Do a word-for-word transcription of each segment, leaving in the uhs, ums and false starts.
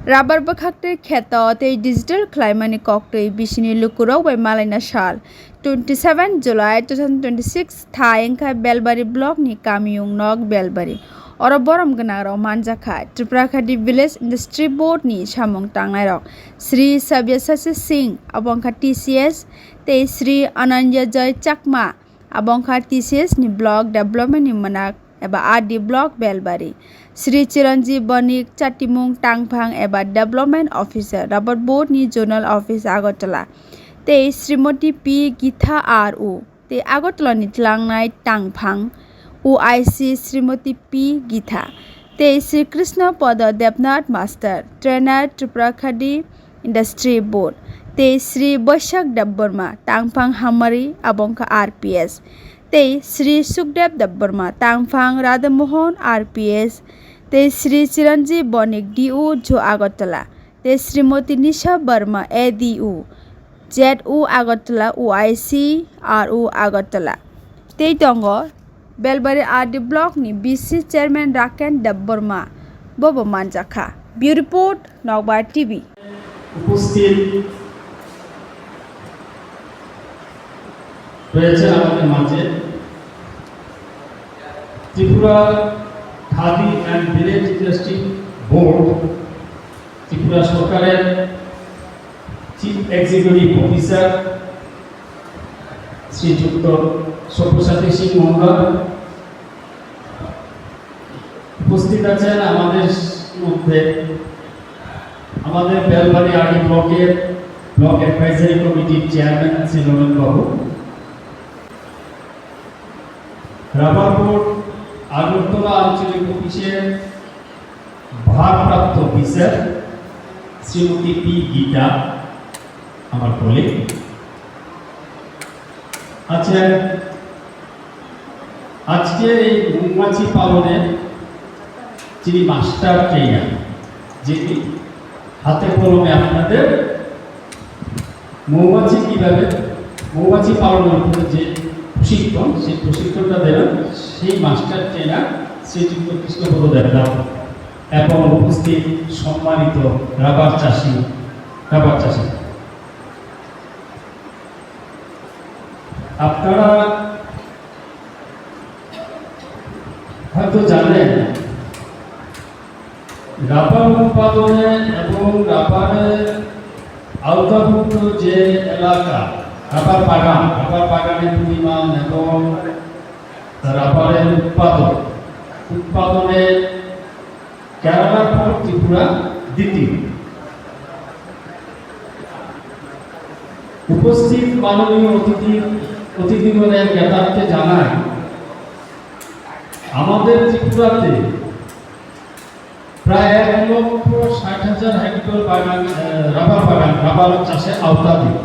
Rubber bwkhaktwi kheto tei digital khlaimani koktwi bisini lukurok bai malaina sal. Twenty seven July two thousand twenty six tha wngkha Belbari block ni Kamiyung nok Belbari. Oro borom gwnang rok manjakha Tripura Khadi Village Industry Board ni samung tangnai rok Sri Sabyasachi Singh, abo wngkha T C S, tei Sri Ananya Joy Chakma, abo wngkha T C S ni Block Development ni mwnak eba R D Block Belbari, Sri Chiranjeev Bonik Chatimung Tangphang eba Development Officer, Rubber Board ni Zonal Office Agartala, tei Srimoti P Githa R O, tei Agartala ni tlangnai Tangphang O I C Srimoti P Githa, tei Sri Krishna Pada Debnath Master, Trainer Tripura Khadi Industry Board, tei Sri Boishak Debbarma, Tangphang Hamari, abo wngkha R P S, tei Sri Sukdev Debbarma, Tangphang Radhamohan R P S, tei Sri Chiranjeev Bonik D O Zoo Agartala, tei Srimoti Nisha Barma A D O, Z O Agartala O I C R O Agartala. Tei tongo Belbari R D Block ni B C Chairman Raken Debbarma, bobo manjakha. Bureau Report, Nokbar T V. উপস্থিত রয়েছেন আমাদের মাঝে Tripura khadi and village industry board, Tripura সরকারের chief executive officer শ্রীযুক্ত সব্যসাচী সিং মহোদয়, উপস্থিত আছেন আমাদের মধ্যে আমাদের বেলবাড়ি আরডি ব্লকের ব্লক অ্যাডভাইজারি কমিটির চেয়ারম্যান শ্রী নরেন বাবু, রাবার বোর্ড আগরতলা আঞ্চলিক অফিসের ভারপ্রাপ্ত অফিসার শ্রীমতী পি গীতা, আমার কলিগ। আচ্ছা, আজকে এই মৌমাছি পালনে যিনি মাস্টার ট্রেনার, যিনি হাতে কলমে আপনাদের মৌমাছি কিভাবে, মৌমাছি পালনের উপরে যে প্রশিক্ষণ, সেই প্রশিক্ষণটা দেবেন, সেই মাস্টার ট্রেনার শ্রীযুক্ত কৃষ্ণপদ দেবনাথ এবং উপস্থিত সম্মানিত রাবার চাষি, রাবার চাষি। আপনারা হয়তো জানেন, রাবার উৎপাদনে এবং রাবারের আওতাভুক্ত যে এলাকা, রাবার বাগান, রাবার বাগানের পরিমাণ এবং রাবারের উৎপাদন, উৎপাদনে কেরালার পর ত্রিপুরা দ্বিতীয়। উপস্থিত মাননীয় অতিথি, অতিথিগণের জ্ঞাতার্থে জানাই, আমাদের ত্রিপুরাতে প্রায় এক লক্ষ ষাট হাজার হেক্টর বাগান, আহ, রাবার বাগান, রাবার চাষের আওতাধীন,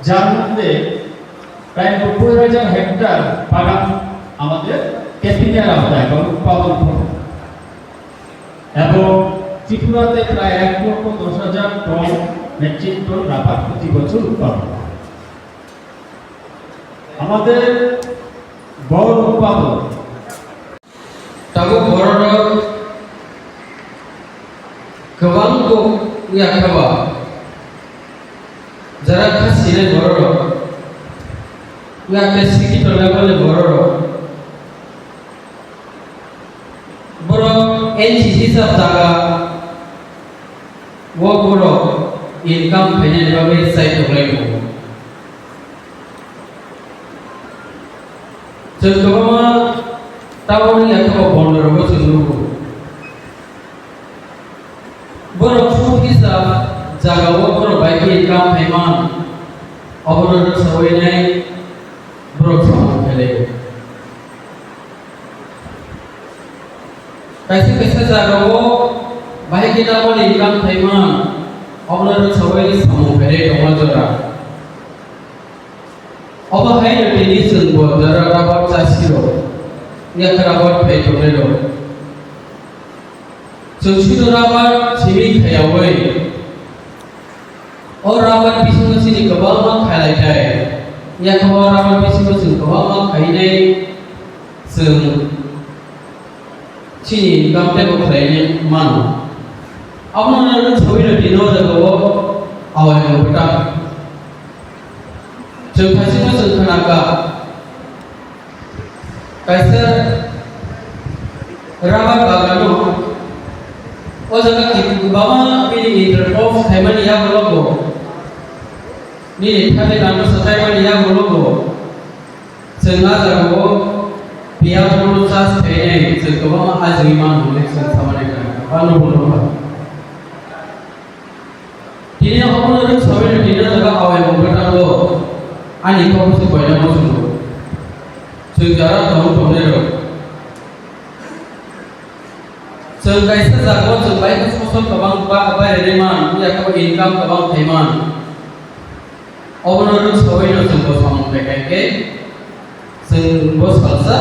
যার মধ্যে প্রায় নব্বই হাজার হেক্টর বাগান আমাদের ক্যাপিংয়ের আওতায় বা উৎপাদন ক্ষমতা। এবং ত্রিপুরাতে প্রায় এক লক্ষ দশ হাজার টন, মেট্রিক টন রাবার প্রতি বছর উৎপাদন হয়। আমাদের গড় উৎপাদন Tabuk bororok kwbang kok wngya khe bo, jara kha sinai bororok, wngya khe sikito level ni bororok, borok N C C sab jaga o borok income khainani bagwi chai tonglai tongo. Chwng kwbangma tabukni yakhao bondorogo chwng nugo. Borok sut kisa jagao borok bai khe income khai man, obono rwksawi nai borok samung khailai. Kaisa kaisa jagao bahai khe double income khai man, obono rwksawi samung khailai tongma jora. Obo hai no tini chwng bo jora rubber chasi rok, yakha rubber phai tongnai rok. Chwng sino rubber simi khayawi. O rubber bisingo chini kwbangma khailai thai. Yakha o rubber bisingo chwng kwbangma khainai chwng chini income teibo khlainai mano. Abono rwng sawi no tini o jaga o awai mung bwtang. Chwng thaisikno chwng khna kha. Kaisa rubber bagano o jaga kwbangma bini intercross khaimani yagulogo, nini thani lama swtaimani yagulogo, chwng a jagao phiya bono charge khainai chwng kwbangma ajagwi mano hwnwi chwng samani kha. Ano bono kha. Tini obono rwng sawi no tini jaga awai mung bwtang o ani kok se koina muchungo. Chwng jara tongo tongnai rok. Chwng kaisa jaga o chwng bai khe sosok kwbang ba bai rwmani man, ya khe income kwbang khai man. Obono rwng sawi no chwng bo samung khai khai khe chwng bo salsa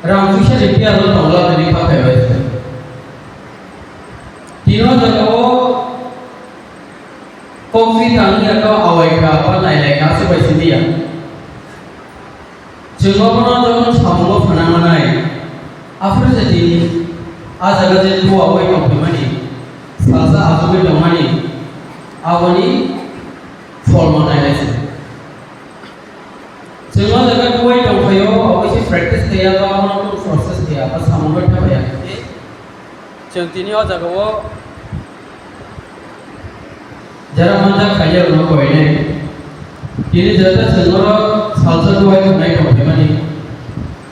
rang puisa ni phiya no tongla hwnwi kha phaibai se. Tini o jaga o kok si tang ya to awai kha ba nai lai kha se bai simi ya. Chwng obono jokhon samungo phwna manai, aphuru je tini a jaga je tuaui tongphaimani, salsa achugwi tongmani, aboni phol manai se. Chwng o jaga tuai tongphaio, oboise practice khaiya, ba abono kunu process khaiya, ba samungo thaphaiya. Chwng tini o jaga o jara manja khairokno koinai. Tini jata chwng oro salsa duai hwnwi tongphaimani,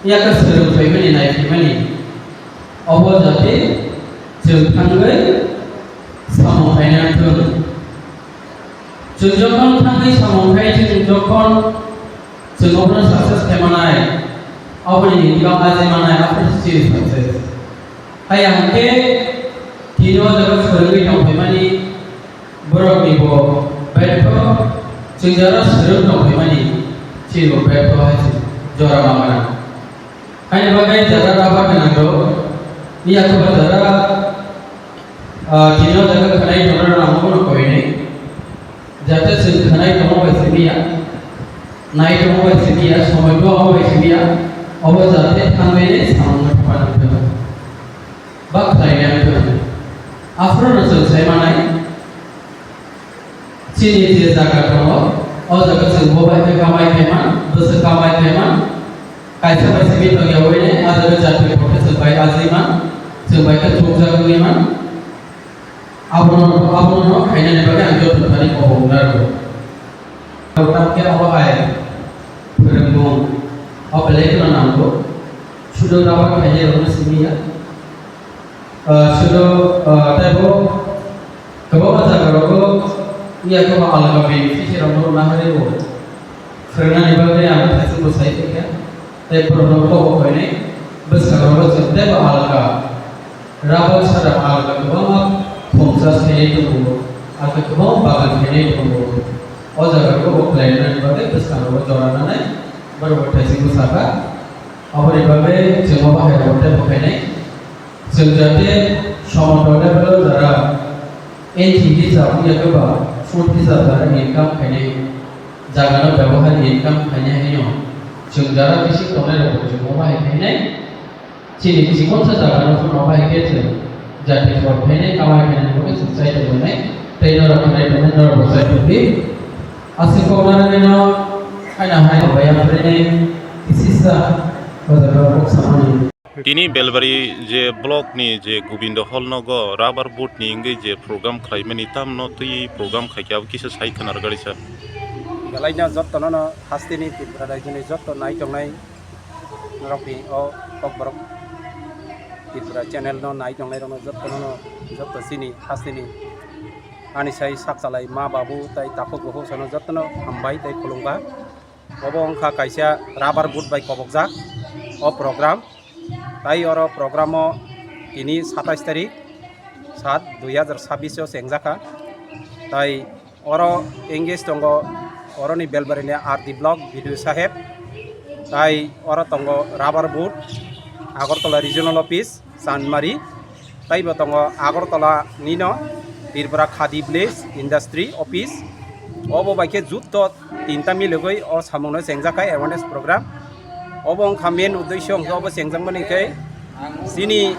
yakha swrwng phaimani, naiphaimani. Obo jate chwng thangwi samung khaina thung. Chwng jokhon thangwi samung khai, chwng jokhon chwng obono success khai manai, aboni income ajai manai, aboni chini success. Haya hwnkhe tini o jaga swrwngwi tongphaimani borokni bo betho, chwng jara swrwng tongphaimani chini bo betho hai se jora ma gana. Haini bagwi jara rubber gwnang rok, iya khe bo jara, ah, tini o jaga khwnai tongnai rok ang bono koinai. Jate chwng khwnai tongma bai simi ya, nai tongma bai simi ya, somoi tongma bai simi ya, obo jate thangwi samung no thapana thwng ba khlaina thwng. Aphuru no chwng sai manai, chini je jaga tongo, o jaga chwng bo bai khe kamai khaima, bwswk kamai khaima, kaisa bai simi tongya wine, a jaga jati khe chwng bai ajima, chwng bai khe chukjak wima. Abono, abono khainani bagwi ang joto thani kobok narwgo. Tamkhe abo hai phwrwngmung o belai kheno nango. Sudo rubber khainai rokno simi ya. Ah, sudo, ah, teibo kwbangma jaga rogo iya khe bo alga beneficiary rokno nahari bo. Phwrwngnani bagwi ang thaichukbo sai khe, tei borokno kok bo koinai bwskango chwng teibo alga rubber sara alga kwbangma khumsa khainai tongo, alga kwbangma bagan khainai tongo. O jaga rok bo khlainani bagwi bwskango jora nanai borok bo thaichukbo saka. Aboni bagwi chwng o bahai rok teibo khainai. Chwng jate somoto level o jara N G hisab wngya khe ba food hisab jara income khainai, jagano byabohar income khainai haino chwng jara bising tongnai rokbo chwng omo hai khainai. Chini chikonsa jagano phano omo hai khe chwng jati phor khainai, kamai khainai rokbo chwng chai tonglainai tei norok khainai tongnai norokbo chai tongdi. Aswk kok narwgwino haino hai bai yaphainai kisisa o jaga kok samani. Tini Belbari je block ni je Gobindo Hall nogo rubber board ni wngwi je program khlaimani tamno twi program khaikhe abo kisa sai khwnar gari sa. Belaino jottono no hasteni Tripura rajyoni jotto nai tongnai norokni o kokborok Tripura channel no nai tongnai rokno jottono no jotto chini hasteni ani sai sak chalai ma babu tai takhuk bukhuk sano jottono hambai tai khulumkha. Obo wngkha kaisa rubber board bai kobokjak o program. Tai oro program o tini satais tarik sat dui hazar sabbish o chengjakha. Tai oro engage tongo oroni Belbari ni R D block B D O saheb. Tai oro tongo rubber board, Agartala regional office, Chandmari. Taibo tongo Agartala nino Tripura Khadi Village Industry Office. Obo bai khe jutto tinta milogwi o samungno chengjakha awareness program. Obo wngkha main uddesho, hwnkhe obo chengjakmani khe chini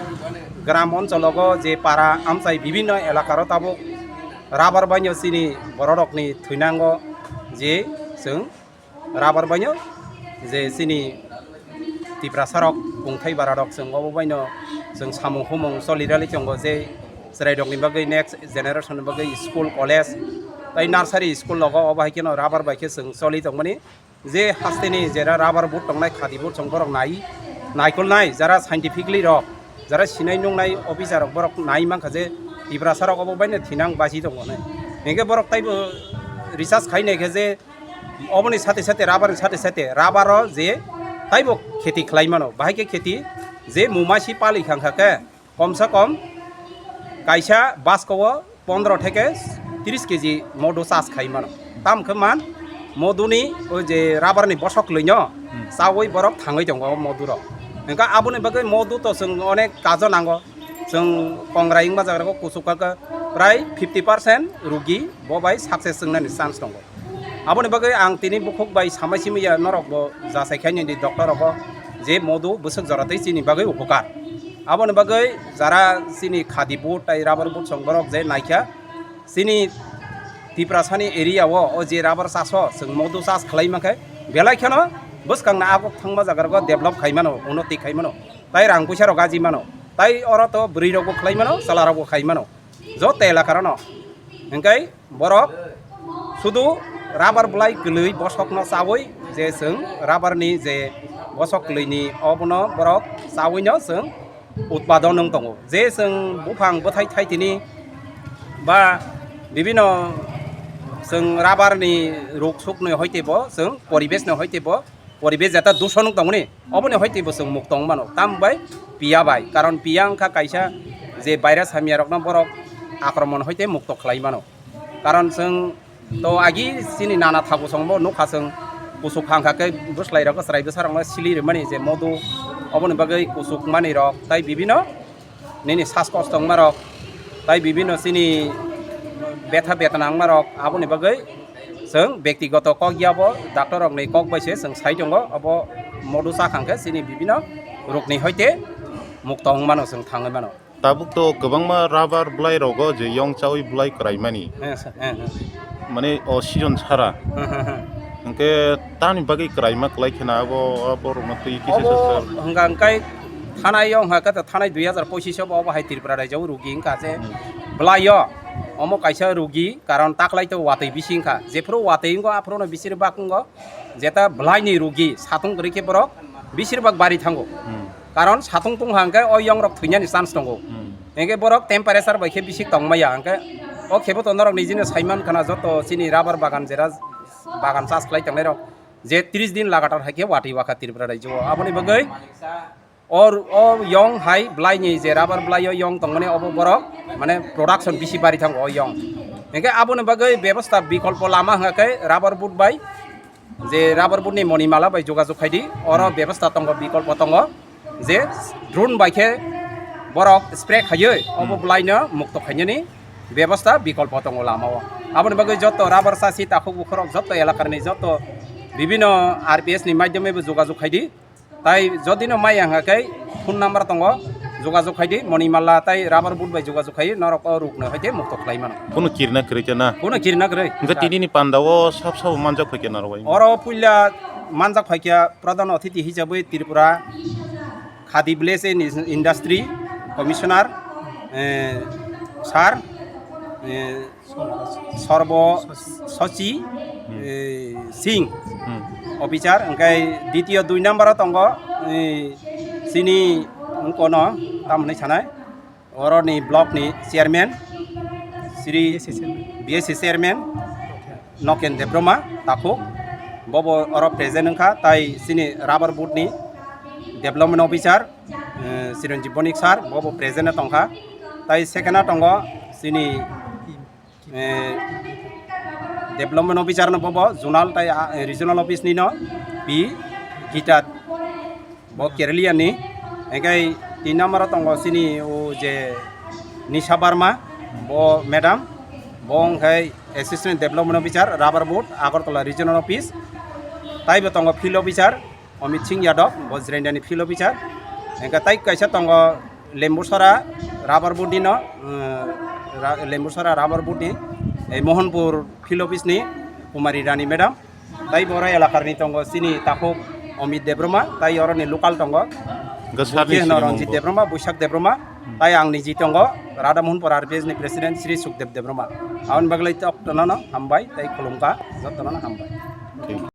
Gram onchologo je para amchai bibinno elakaro tabuk rubber baino chini bororokni thwinango je chwng rubber baino je chini Tiprasarok kungthai bararok chwng obo baino chwng samung humung choli rwli tongo je chwrairokni bagwi next generation ni bagwi school college tei nursery school logo obo hai kheno rubber bai khe chwng choli tongmani. Je hasteni jera rubber board tongnai, khadi board chwng borok nai, naikolnai, jara scientifically rok, jara sinai nungnai officer rok borok nai mankha je Tiprasa rok obo baino thinang basi tongo hinwi. Hinkhe borok taibo research khai naikhe je oboni sate sate rubber ni sate sate rubber o je taibo kheti khlai mano, bahai khe kheti je mumasi pali khangkha khe, komsa kom kaisa basko o pondro theke tris kg modu chas khai mano. Tam khe man moduni o je rubber ni bosok lwino chawi borok thangwi tongo o modu rok. Hingkhe aboni bagwi modu to chwng onek kajo nango. Chwng kongrai wngma jaga rok kuchuk kha khe prai fifty percent rugi bo bai success wngnani chance tongo. Aboni bagwi ang tini bukhuk bai samai simi ya norok bo jasai khe nini doctor rogo je modu bwswk jora tei chini bagwi upokar. Aboni bagwi jara chini khadi board tai rubber board song borok je naikha chini Tiprasani area o, o je rubber chaso chwng modu chas khlai mankhe belai kheno bwskangni aguk thangma jaga rogo develop khai mano, unnoti khai mano, tai rang puisa rok gaji mano, tai oro to bwrwi rok bo khlai mano, chwla rok bo khai mano. Joto elakar no. Hingkai borok sudu rubber bwlai kwlwi bosokno chawi je chwng rubber ni je bosok kwlwini obono borok chawino chwng utpadon wng tongo. Je chwng buphang bwthai thaitini ba bibino chwng rubber ni ruk sukni hoitebo chwng poribesh ni hoitebo poribesh jeta duson wng tongmani, oboni hoi teibo chwng mukto wng mano. Tam bai piya bai, karon piya wngkha kaisa je virus hamya rokno borok akromon hoi tei mukto khlai mano. Karon chwng to agi chini nana thabu songbo nukha chwng kuchuk hangkha khe bwslai rok chwrai bwsa rokno sili rwmani je modu, oboni bagwi kuchuk mani rok tai bibino nini sas kosto wngmarok, tai bibino chini betha betana wngmarok, aboni bagwi chwng bektigoto kok yabo doctor rokni kok bai se chwng sai tongo, obo modu chakhang khe chini bibino rokni hoite mukto wngmano chwng thangwi mano. Tabuk to kwbangma rubber bwlai rogo je yong chawi bwlai kwraimani. He, sir, he, he. Mane o season sara. He, he, he. Hingke tani bagwi kwraima kwlai khena abo, abo rokno twi kisa Obo sir. Hwnka hwnkhe thanai o hwnka khe thanai dui hazar pochish o bo obo hai Tripura rajyo o rugi hwnka je Hmm. bwlai o omo kaisa rugi, karon taklai to watwi bisi wngkha, jephuru watwi wngo aphuru no bisir bak wngo, jeta bwlai ni rugi satung kwrwi khe borok bisir bak bari thango. Hmm. Karon satung tong hangkhe o yong rok thwinani chance tongo. Hmm. Hingke borok temperature bai khe bisik tong maya hingke o khe bo to norok nijino saiman khana joto chini rubber bagan jera bagan chas khlai tongnai rok je tris din lagatar hai khe watwi wakha Tripura rajyo o. Aboni bagwi o, o yong hai bwlai ni je rubber bwlai o yong tongmani obo borok mane production bisi bari thango o yong. Hingke aboni bagwi bebosta bikolpo lama hingkha khe rubber board bai je rubber board ni monimala bai jogajog khaidi, oro Hmm. bebosta tongo, bikolpo tongo, je drone bai khe borok spray khaiwi obo Hmm. bwlai no mukto khainani bebosta bikolpo tongo lama o. Aboni bagwi joto rubber chasi takhuk bukhurok joto elakar ni joto bibino R P S ni maidhyome bo jogajog khaidi. Tai jodi no maya hwnka khe phone number tongo, jogajog khaidi, monimala tai rubber board bai jogajog khai norok o rukno hai khe mukto khlai mano. Kuno kirna kwrwi khe na? Kuno kirna kwrwi. Hingke tini ni panda o sab sabo manjak phai khe narwai. Oro puila manjak phai khe pradhan athithi hisabe Tripura Khadi Village and Industry Commissioner, eh, sir, eh, Sorbo Sochi, Hmm. eh, Singh Hmm. officer, hingke ditio dui number o tongo, eh, chini wngkono tamhwnwi sanai, oroni block ni chairman, Sri B S C chairman. B S C chairman, Noken Debroma, takhuk, bobo oro present wngkha, tai chini rubber board ni development officer, eh, Chiranjeev Bonik sir, bobo present tongkha, tai second o tongo chini eh, development officer no bobo zonal tai, ah, regional office ni no P Gita bo Kerala ni, hingke tin number o tongo chini o je Nisha Barma bo madam, bo hingke assistant development officer rubber board Agartala regional office, tai bo tongo field officer Amit Singh Yadav bo Jirendani field officer, hingke tai kaisa tongo Lembusora rubber board ni no, eh, ra-, Lembusora rubber board ni, eh, Mohanpur field office ni Kumari Rani madam. Tai boro elakar ni tongo chini takhuk Amit Debroma, tai oro ni local tongo. Hwnkhe sir ni Bukhe hwno sini Ranjit mung bo? Debroma, Buisak Debroma, tai ang niji tongo Radha Mohanpur R P S ni president Sri Sukdev Debroma. Aboni bagwi tok tono no hambai, tai khulumkha, jotono no hambai. Thank you.